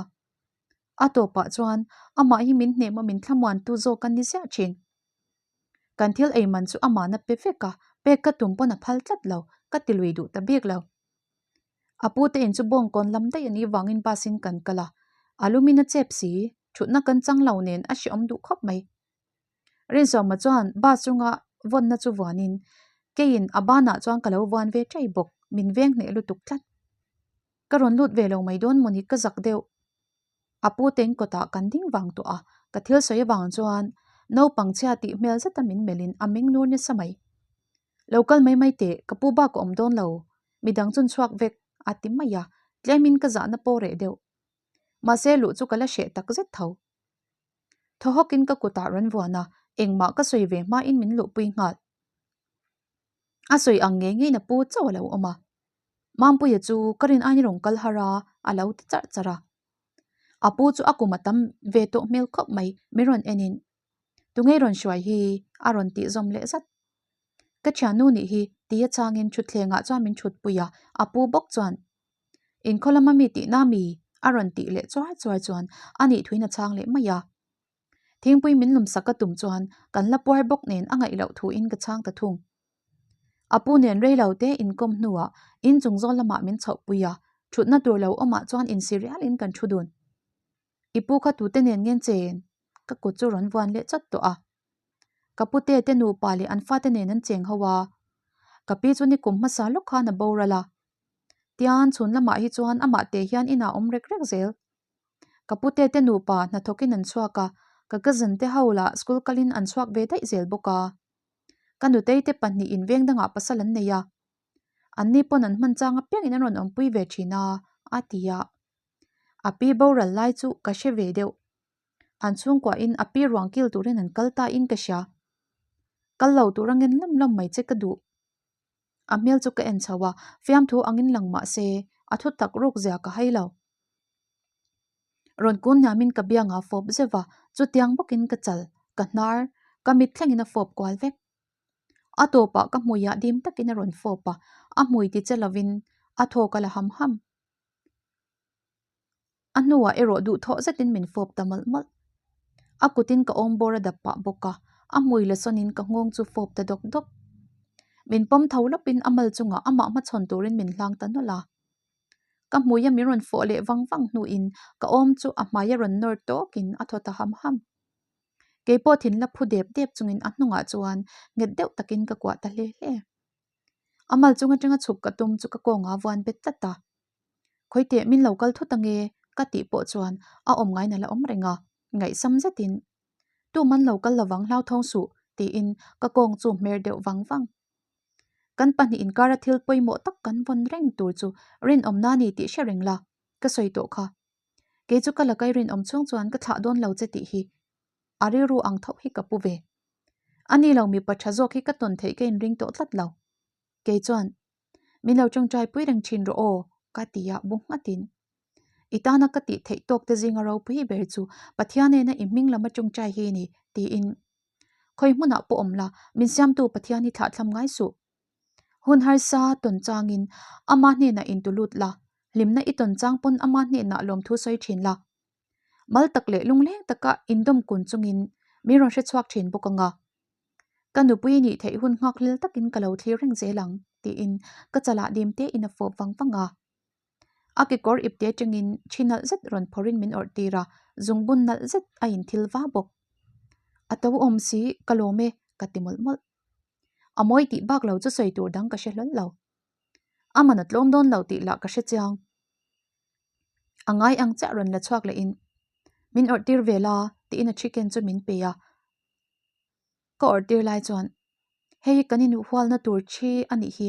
A tawpah chuan amah hi min hnem a min thlamuantu zawk a ni ziah thin. Kan thil ei man chu amah na pe vek a, pek ka tum pawn a phal tlat lo, ka ti lui duh ta bik lo. A pu te in chu bawngkawn lam daih a nih vangin bus in kan kal a, a lumin a chep si, thutna kan chang lo nen a hreawm duh khawp mai. Rinsuama chuan bus chunga vawnna chu vuanin keiin a banah chuan ka lo vuan ve ṭai bawk, min veng hneh lutuk tlat. Ka rawn lut ve lo mai dawn mawni ka zak deuh. A pu te in kawtah kan ding vang tawh a, ka thil sawi avang chuan naupang chhia tih hmel zeta min melhin a meng nur nasa mai. Lo kal mai mai teh, ka pu bak a awm dawn lo, midang chun chhuak vek a ti mai a, tlemin ka zahna pawh reh deuh. Mahse luh chu ka la hreh tak zet tho. Thaw hawkin ka kutah rawn vuan a, engmah ka sawi ve hmain min luhpui nghal. A sawi ang ngei ngeiin a pu chauh a lo awm a. Mampuia chu ka rin aini rawn kal har a, a lo ti charh charh a. A pu chu a kum a tam ve tawh hmel khawp mai, min rawn enin Tungei rawn hruai hi a rawn tih zawm leh zat. Ka thiannu nih hi tia changin thutthlengah chuan min thutpui a, a pu bawk chuan Inkhaw lama mi tihna mi a rawn tih leh chuar chuar chuan a nih thuin a chhang leh mai a. Thingpui min lum sak a tum chuan kan la puar bawk nen a ngaih loh thuin ka chhang ta thung. A pu nen rei lo te inkawm hnuah inchung zawl lamah min chhohpui a, thutna tur lo awmah chuan insi rialin kan thu dun. I pu kha tute nen ngen chen ka kut chu rawn vuan leh chawt tawh a. Ka pute te nupa leh an fate nen an cheng ho a. Ka pi chu ni kum hmasa lawk khan a boral a. Tian chhun lamah hi chuan amah te hian inah awm rek rek zel. Ka pute te nupa hnathawkin an chhuak a, ka cousin te ho lah school kalin an chhuak ve daih zel bawk a. Ka nutei te pahnihin veng dangah pasal an nei a. Anni pawn an hman chang apiangin an rawn awmpui ve thin a, a ti a. A pi boral lai chu ka hre ve deuh. An chhungkuahin a pi ruang kil turin an kal ta in ka hria. Kal lo tur angin lawm lawm mai che ka duh. A hmel chu ka en chho a, fiamthu angin lang mah se a thu tak ruk zia ka hai lo. Rawn kun hniamin ka biangah a fawp zeuh va, chutiang bawkin ka chal, ka hnar, ka mit thlengin a fawp kual vek. A tawpah ka hmuiah dim takin a rawn fawp a, a hmui ti che lovin a thaw ka la ham ham. A hnuah erawh duhthawh zetin min fawp ta mawlh mawlh. A kutin ka awm bawr a dap pah bawk a, a hmui la sawnin ka nghawng chu fawp ta dawk dawk. Min pawm tho lawpin a mal chungah amah hmachhawn turin min hlang ta nawlh a. Ka hmuia min rawn fawh leh vang vang hnuin ka awm chu a hmai a rawn nawr tawkin a thaw ta ham ham. Kei pawh thinla phu dep dep chungin a hnungah chuan nghet deuh takin ka kuah ta hle hle. A mal chung atanga chhuk ka tum chu ka kawngah a vuan bet tlat a. Khawiteh min lo kal thut ange ka tih pawh chuan a awm ngaina la awm reng a, ngaihsam zetin Tum an lo kal lovang hlauthawng suh tiin ka kawng chu hmer deuh vang vang. Kan pahnih inkara thil pawimawh tak kan vawn reng tur chu rinawmna ni tih hre reng la, ka sawi tawh kha. Kei chu ka lakai rinawm chhung chuan ka thlah dawn lo che tih hi a rilru ang tho hi ka pu ve. A ni lo mipa tha zawk hi ka tawn theih ka inring tawh tlat lo. Kei chuan, Min lo tawngtai pui reng thin rawh aw, ka ti a bu nghatin. I tana ka tih theih tawk te zinga ropui ber chu Pathian nena i hming lama tawngtai hi ni, tiin. Khawi hmunah pawh awm la, min siamtu Pathian hi thlahthlam ngai suh. Hun harsa tawn changin ama hnenah intu lut la, hlimna i tawn chang pawn ama hnenah lawmthu sawi thin la. Mal tak leh lungleng taka indawm kun chungin min rawn hre chhuak thin bawk ang a. Ka nupui nih theih hun nghak hlel takin ka lo thlir reng zel ang, tiin ka chalah dim tein a fawp vang vang a. A kekawr ipte atangin thi nalh zet rawn phawrhin min awrh tir a, zungbun nalh zet a inthil va bawk. A to awm si, ka lawm e, ka ti mawlh mawlh. A mawi tih bak lo chu sawi tur dang ka hre hlawl lo. A man a tlawm dawn lo tih lah ka hre chiang. A ngai ang chiah rawn la chhuak lehin, Min awrh tir ve la, tiin a chicken chu min pe a. Ka awrh tir lai chuan, Hei hi kan inhualna tur thi a nih hi.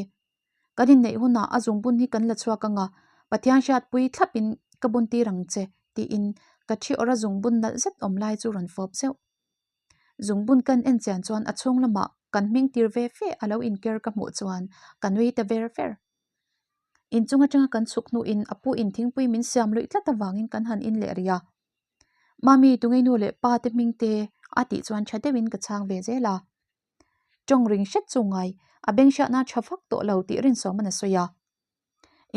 Kan inneih hunah a zungbun hi kan la chhuak ang a, Pathian hriatpui thlapin ka bun tir ang che, tiin ka thi awrh a zungbun nalh zet awm lai chu rawn fawp zeuh. Zungbun kan en chian chuan a chhung lamah kan hming tir ve fe a lo inker ka hmuh chuan ka nui ta ver ver. Inchung atanga kan chhuk hnuin a pu in thingpui min siam luih tlat avangin kan han in leh rih a. Mami tungei nu leh pa te hming te a tih chuan tha deuhin ka chhang ve zel a. Tawng ring hret chu ngai a beng hriatna tha vak tawh lo tih rinsawm an a sawi a.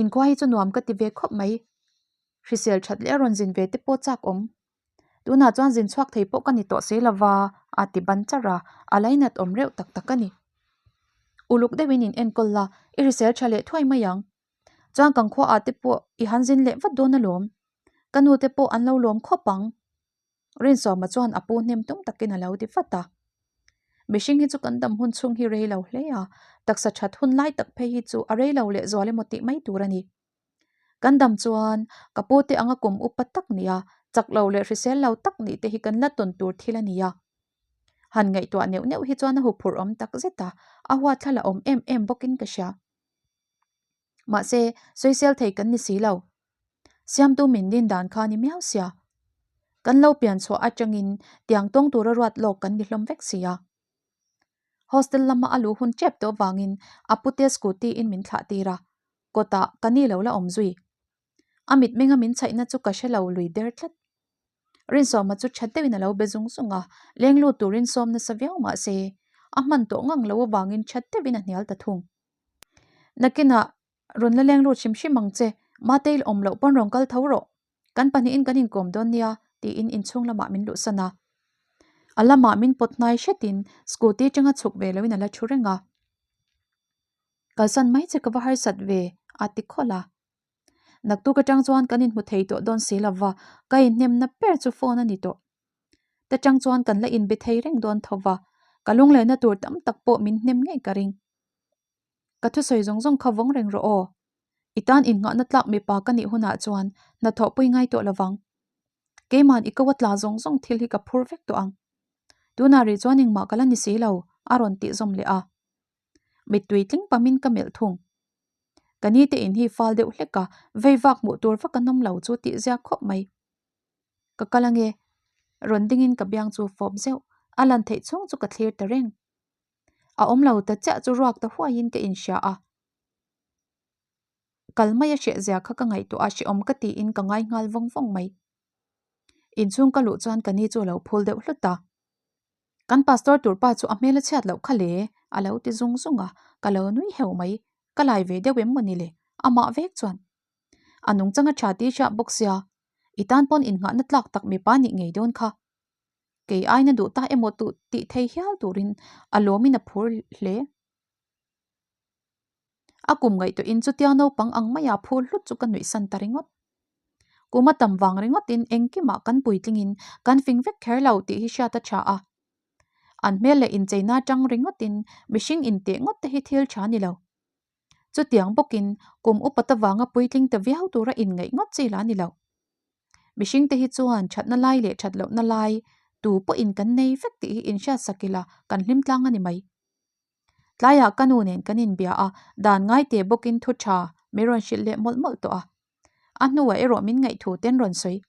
Inkhua hi chu nuam ka ti ve khawp mai. Hrisel that leh a rawn zin ve te pawh chak awm. Tunah chuan zin chhuak thei pawh ka ni tawh si lova, a ti ban charh a, a lainat awm reuh tak tak a ni. Uluk deuhin in enkawl la, i hrisel tha leh thuai mai ang. Chuan kan khua ah te pawh i han zin leh vat dawn alawm. Ka nu te pawh an lo lawm khawp ang. Rinsawma chuan a pu hnem tum takin a lo ti vat a. Mihring hi chu kan dam hun chhung hi rei lo hle a, taksa that hun lai tak phei hi chu a rei lo leh zual emaw tih mai tur a ni. Kan dam chuan ka pu te anga kum upa tak nia, chak lo leh hrisel lo tak nih te hi kan la tawn tur thil a nia. Han ngaihtuah neuh neuh hi chuan a huphurh awm tak zet a, a huatthla la awm em em bawkin ka hria. Mahse, sawisel thei kan ni si lo. Siamtu min din dan kha ni miau sia. Kan lo pian chhuah atangin tiang tawng tura ruat lawk kan ni hlawm vek sia. Hostel lama a luh hun tep tawh vangin a pute scooty in min thlah tir a, kawtah ka ni lo la awm zui. A mitmenga min chhaihna chu ka hre lo lui der tlat. Rinsawma chu that deuhin a lo be zung zung a, leng lut turin sawm nasa viau mah se, a hman tawh ngang lo avangin that deuhin a hnial ta thung. Nakinah rawn la leng lut hrim hrim ang che, Mateil awm loh pawn rawn kal tho rawh. Kan pahnihin kan inkawm dawn nia tiin inchhung lamah min luhsan a. A lamah min pawt hnai hretin scooty atanga chhuk ve loin a la thu reng a. Kalsan mai che ka va harsat ve a ti khawlh a. Naktuk atang chuan kan inhmu thei tawh dawn si lova, ka inhnemna ber chu phone a ni tawh. Ta tang chuan kan la inbe thei reng dawn tho va, ka lunglehna tur tam tak pawh min hnem ngei ka ring. Ka thusawi zawng zawng kha vawng reng rawh aw. I tan innghahna tlak mipa ka nih hunah chuan hnathawh pui ngai tawh lovang. Keiman i ko a tla zawng zawng thil hi ka phur vek tawh ang. Tunah rih chuan engmah ka la ni si lo, a rawn tih zawm leh a. Mittui tling pamin ka melh thung. Ka ni te in hi fal deuh hlek a, vei vak hmuh tur vak an awm lo chu tih ziak khawp mai. Ka kal ange. Rawn dingin ka biang chu fawp zeuh. A lan theih chhung chu ka thlir ta reng. A awm lo ta chiah chu ruak ta huaiin ka inhria a. Kal mai a hrehzia kha ka ngaihtuah a, hrehawm ka tiin ka ngai nghal vawng vawng mai. Inchhung ka luh chuan ka ni chu a lo phul deuh hlut a. Kan pastor tur pa chu a hmel a chhiat loh kha le, a lo ti zung zung a, ka lo nui heu mai, ka lai ve deuh em maw ni le, amah vek chuan. A nungchang a tha tih hriah bawk sia, i tan pawn innghahna tlak tak mipa nih ngei dawn kha. Kei aina duh ta emaw tuh tih thei hial turin a lawmin a phur hle. A kum ngaihtuahin chutia naupang ang maia phur hlut chu ka nuihsan ta ringawt. Kum a tam vang ringawtin engkimah kan puitlingin kan fing vek kher lo tih hi hriat a tha a. An hmel leh incheina atang ringawtin mihring inteh ngawt te hi thil tha ni lo. Chutiang bawkin kum upat avanga puitling ta viau tura inngaih ngawt chi lah ni lo. Mihring te hi chuan thatna lai leh that lohna lai tu pawhin kan nei vek tih hi inhriatsak ila kan hlim tlang a ni mai. Tlaiah ka nu nen kan inbia a, dan ngai te bawkin thu tha min rawn hrilh leh mawlh mawlh tawh a. A hnuah erawh min ngaih thu ten rawn sawi.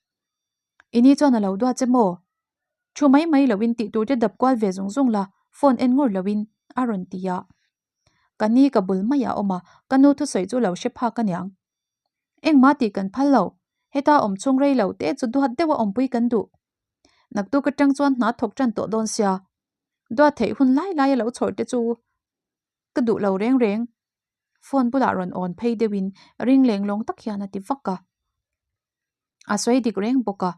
I ni chuan a lo duat che maw? Thu mai mai loin tih tur te dap kual ve zung zung la, phone en ngur loin a rawn ti a. Ka ni ka bul maiah a awm a, ka nu thusawi chu lo hre phak a niang. Engmah tih kan phal lo, heta awm chhung rei lo te chu duat deuha awmpui kan duh. Naktuk atang chuan hna thawk tan tawh dawn sia, duat theih hun lai lai a lo chhawr te chu ka duh lo reng reng. Phone bulah rawn awn phei deuhin ring leng lawng tak hian a ti vak a. A sawi dik reng bawk a.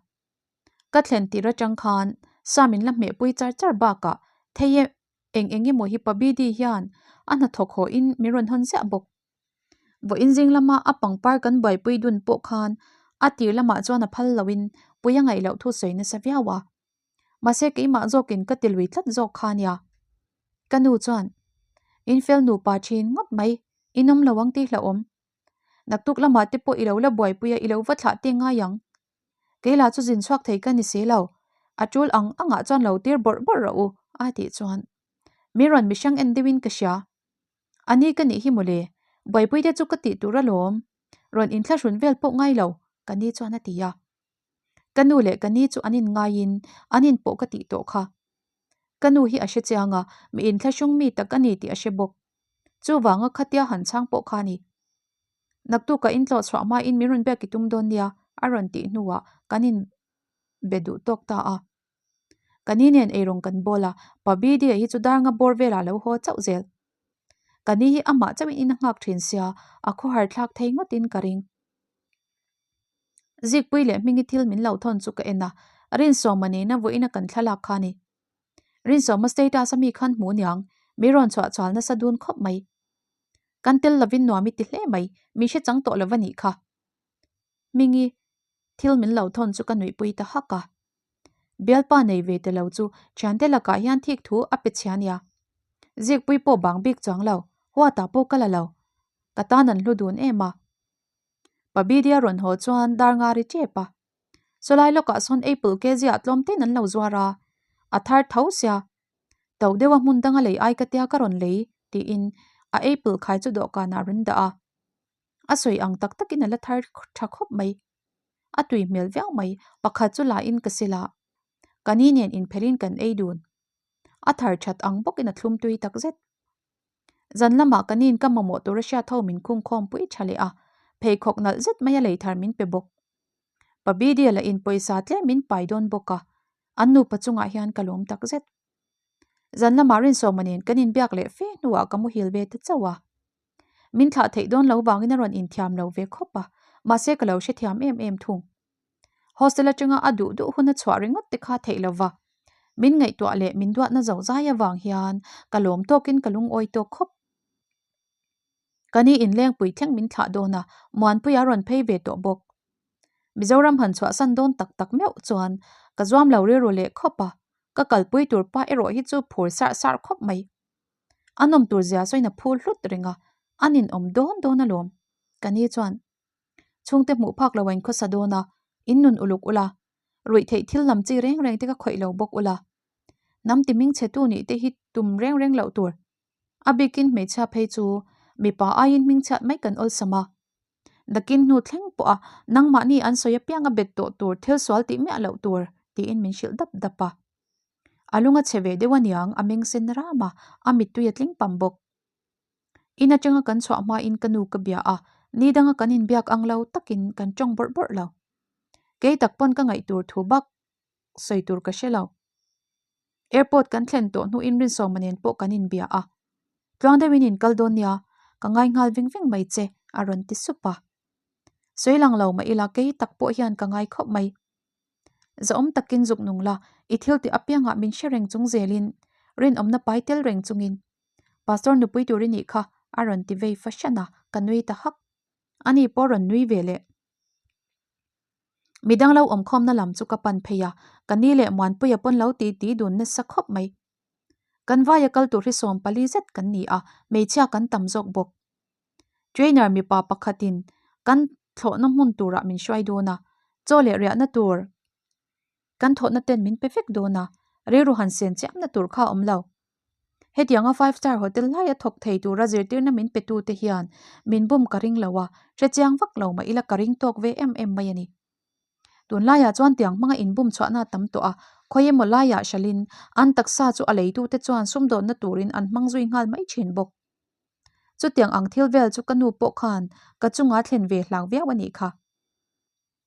Ka thlen tir atang khan sa min la hmehpui char char bakah thei e eng eng emaw hi Pabidi hian a hnathawk haw in min rawn hawn ziah bawk. Vawiin zing lama a pangpar kan buaipui dun pawh khan a tir lamah chuan a phal loin pui a ngaih loh thu sawi nasa viau a. Mahse keimah zawkin ka ti lui tlat zawk kha nia. Ka nu chuan, In fel nupa thin ngawt mai, in awm lo ang tih hlauhawm. Naktuk lamah te pawh i lo la buaipui a i lo va thlah te ngai ang. Kei lah chu zin chhuak thei ka ni si lo, a tul ang angah chuan lo tir bawrh bawrh rawh u, a tih chuan mi rawn mihrang en deuhin ka hria. A ni ka nih hi mawle, buaipui te chu ka tih tur alawm, rawn inthlahrun vel pawh ngai lo, ka ni chuan a ti a. Ka nu leh ka ni chu an inngaiin an inpawh ka tih tawh kha. Ka nu hi a hre chiang a, mi inthlahrung mi tak a ni tih a hre bawk. Chuvanga khatia han chhang pawh kha a ni. Naktukah intlawh chhuah hmain min rawn biak i tum dawn nia a rawn tih hnuah kan inbe duh tawk ta a. Ka ni nen eirawng kan bawl a, Pa Bidie hi chu dar nga bawr velah a lo haw chauh zel. Ka ni hi amah chauhin in a nghak thin sia, a khawhar thlak thei ngawtin ka ring. Zikpui leh Hmingi thil min lo thawn chu ka en a, Rinsawma nena vawiina kan thlalak kha a ni. Rinsawma status a mi khan hmu niang, mi rawn chhuah chhual nasa dun khawp mai. Kan tel lovin nuam i ti hle mai, min hre chang tawh lo va nih kha. Hmingi thil min lo thawn chu ka nuihpui ta hak a. Bialpa nei ve te lo chu thiante lakah hian thik thu a pe chhia nia. Zikpui pawh bang bik chuang lo, huatah pawh ka la lo. Ka tan an hlu dun em a. Pabidia rawn haw chuan dar nga ri tep a. Sawlai lawkah sawn apple ke ziah tlawm ten an lo zuar a, a thar tho sia. To deuha hmun danga lei ai ka tia ka rawn lei tiin a apple khai chu dawhkanah a rawn dah a. A sawi ang tak takin a la thar tha khawp mai. A tui hmel viau mai, pakhat chu la in ka sil a. Ka ni nen inphelhin kan ei dun. A thar that ang bawkin a thlum tui tak zet. Zan lamah ka nin ka mamawh tur a hriat ho min khung khawm pui tha leh a, pheikhawk nalh zet mai a lei thar min pe bawk. Pa Bidia lah in pawisa tlem min pai dawn bawk a, an nupa chungah hian ka lawm tak zet. Zan lamah Rinsawma nen kan inbiak leh fe hnuah ka muhil ve ta chauh a. Min thlah theih dawn lo vangin a rawn inthiam lo ve khawp a, mahse ka lo hrethiam em em thung. Hostel atanga a duh duh hun a chhuah ringawt te kha theih lova, min ngaihtuah leh min duatna zo zai avang hian ka lawm tawkin ka lungawi tawk khawp. Ka ni inlengpui thleng min thlah dawn a, Muanpuia rawn phei ve tawh bawk. Mizoram han chhuahsan dawn tak tak meuh chuan ka zuam lo rilru leh khawp a, ka kalpui tur pa erawh hi chu phur sarh sarh khawp mai. A nawm tur zia sawiin a phul hlut reng a, a ninawm dawn dawn alawm. Ka ni chuan Chhungte hmuh phak lo a inkhawsa dawn a, in nun uluk ula, ruih theih thil lam chi reng reng te ka khawih lo bawk ula. Hnam ti hming chhe tu nih te hi tum reng reng loh tur. A bikin hmeichhia phei chu mipa aiin hming chhiat mai kan awlsam a. Nakin hnu thleng pawh a nangmahni an sawi apiang a bet tawh tur thil sual tih miah loh tur tiin min hrilh dap dap a. A lung a chhe ve deuh aniang a meng sen ram a, a mittui a tling pam bawk. In atanga kan chhuah hmain ka nu ka bia a, ni danga kan inbiak ang lo takin kan tawng bawrh bawrh lo. Kei tak pawn ka ngaih tur thu bak sawi tur ka hre lo. Airport kan thlen tawh hnuin Rinsawma nen pawh kan inbia a, Tluang deuhin in kal dawn nia, ka ngai nghal veng veng mai che a rawn ti sup a. Sawi lang lo mah ila kei tak pawh hian ka ngai khawp mai. Zahawm takin zuk nung la, i thil tih apiangah min hre reng chung zelin rinawmna pai tel reng chungin Pastor nupui tur i nih kha a rawn ti vei fahran a, ka nui ta hak. Ani pawh rawn nui ve leh. Midang lo awmkhawmna lam chu ka pan phei a, ka ni leh Muanpuia pawn lo ti ti dun nasa khawp mai. Kan vaia kal tur hi 40 zet kan ni a, hmeichhia kan tam zawk bawk. Trainer mipa pakhatin kan thlawhna hmun turah min hruai dawn a, chaw leh riahna tur Kan thawhna ten min pe vek dawn a, rilru han sen chiamna tur kha a awm lo. Hetianga five star hotel laia thawk thei tura zirtirna min pe tute hian min bum ka ring lo a, hrechiang vak lo mah ila ka ring tawk ve em em mai a ni. Tunlaiah chuan tiang hmanga inbum chhuahna a tam tawh a, khawi emaw laiah hralhin an taksa chu a leitute chuan sumdawnna turin an hmang zui nghal mai thin bawk. Chutiang ang thil vel chu ka nu pawh khan ka chunga thlen ve hlak viau a nih kha.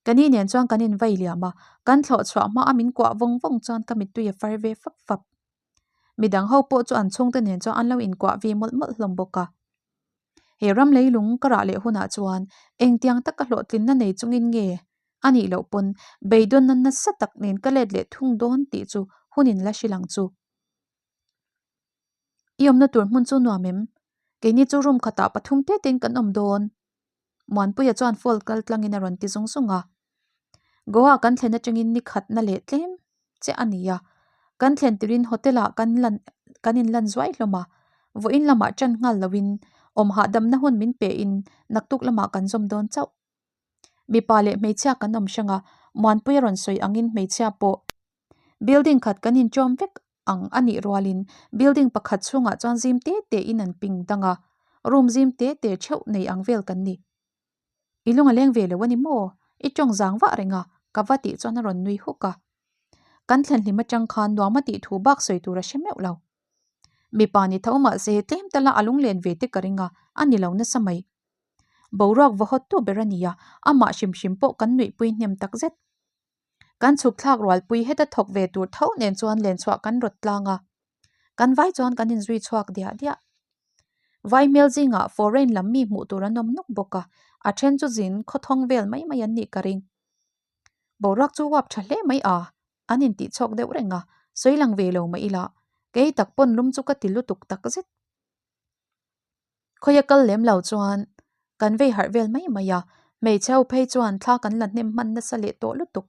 Ka ni nen chuan kan invai liam a, kan thlawh chhuah hma a min kuah vawng vawng chuan ka mittui a far ve fap fap. Midang ho pawh chu an chhungte nen chuan an lo inkuah ve mawlh mawlh hlawm bawk a. He ram leilung ka rah leh hunah chuan engtiang taka hlawhtlinna nei chungin nge? A nih loh pawn beidawnna nasa tak nen ka let leh thung dawn tih chu hun in la hrilh ang chu. I awmna tur hmun chu nuam em? Keini chu room khatah pathum te tein kan awm dawn. Muanpuia chuan phone kal tlangin a rawn ti zung zung a. Goa kan thlen atangin ni khatna leh tlem che a ni a. Kan thlen turin hotel ah kan lan kan inlan zuai hlawm a. Vawiin lamah ṭan nghal loin awm hahdamna hun min pe in naktuk lamah kan zawm dawn chauh. Mipa leh hmeichhia kan awm hrang a, Muanpuia rawn sawi angin hmeichhia pawh building khat kan inṭawm vek ang a nih rualin building pakhat chhungah chuan zim te te in an ping dang a, room zim te te theuh nei ang vel kan ni. I lung a leng ve lo a ni maw? I tawng zang vah reng a, ka va tih chuan a rawn nui huk a. Kan thlen hlim atang khan nuam a tih thu bak sawi tur a hre meuh lo. Mipa ni tho mahse tlem tala a lunglen ve te ka ring a, a ni lo nasa mai. Boruak va hawt tu ber a ni a, amah hrim hrim pawh kan nuihpui hnem tak zet. Kan chhuk thlak rualpui heta thawk ve tur tho nen chuan len chhuah kan rawt tlang a, kan vai chuan kan inzui chhuak diah diah. Vai hmel zingah foreign lam mi hmuh tur an awm nawk bawk a, a then chu zin khawthawng vel mai mai an nih ka ring. Boruak chu uap tha hle mai a, an intih chhawk deuh reng a, sawi lang ve lo mah ila, kei tak pawn lum chu ka ti lutuk tak zet. Khawia kal lem lo chuan kan vei harh vel mai mai a, hmeichhe ho phei chuan thla kan la hnem hman nasa leh tawh lutuk.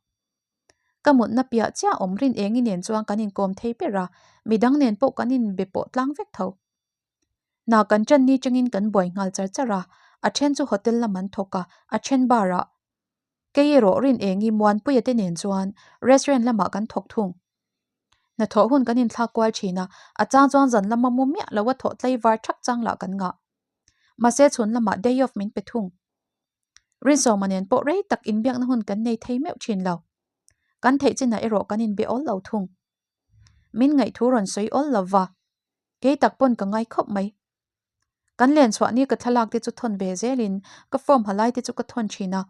Ka mutna piah chiah awm rin engi nen chuan kan inkawm thei ber a, midang nen pawh kan inbe pawh tlang vek tho. Hna kan ṭan ni changin kan buai nghal char char a, a ṭhen chu hotel lam an thawk a, a ṭhen bar ah. Kei erawh rin engi Muanpuia te nen chuan restaurant lamah kan thawk thung. Hnathawh hun kan inthlak kual thin a, a chang chuan zan lama mu miah lo a thawh tlaivar thak chang lah kan ngah. Mahse chhun lamah day off min pe thung. Rinsawma nen pawh rei tak inbiakna hun kan nei thei meuh thin lo. Kan theih chinah erawh kan inbe awl lo thung. Min ngaihthu rawn sawi awl lo va, kei tak pawn ka ngai khawp mai. Kan len chhuah ni ka thlalak te chu thawn ve zelin ka form ha lai te chu ka thawn thin a,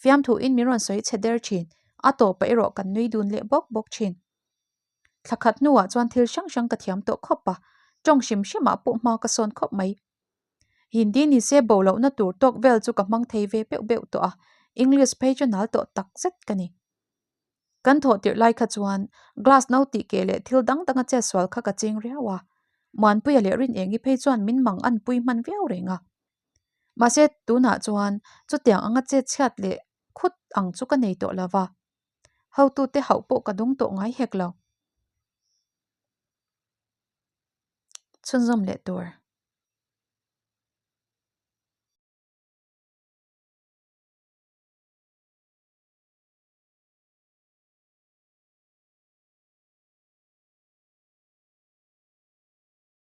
fiamthu in min rawn sawi chhe der thin, a tawpah erawh kan nui dun leh bawk bawk thin. Thla khat hnuah chuan thil hrang hrang ka thiam tawh khawp a, tawng hrim hrimah pawh hma ka sawn khawp mai. Hindi ni se bo lohna tur tawk vel chu ka hmang thei ve beuh beuh tawh a, English phei chu nal tawh tak zet ka ni. Kan thawh tirh lai kha chuan glass no tih keh leh thil dang danga chet sual kha ka ching riau a, Muanpuia leh Rinengi phei chuan min mang an pui hman viau reng a. Mahse tunah chuan chutiang anga chet chhiat leh khut ang chu ka nei tawh lo va, hotute hauh pawh ka dawng tawh ngai hek lo. Chhunzawm leh tur.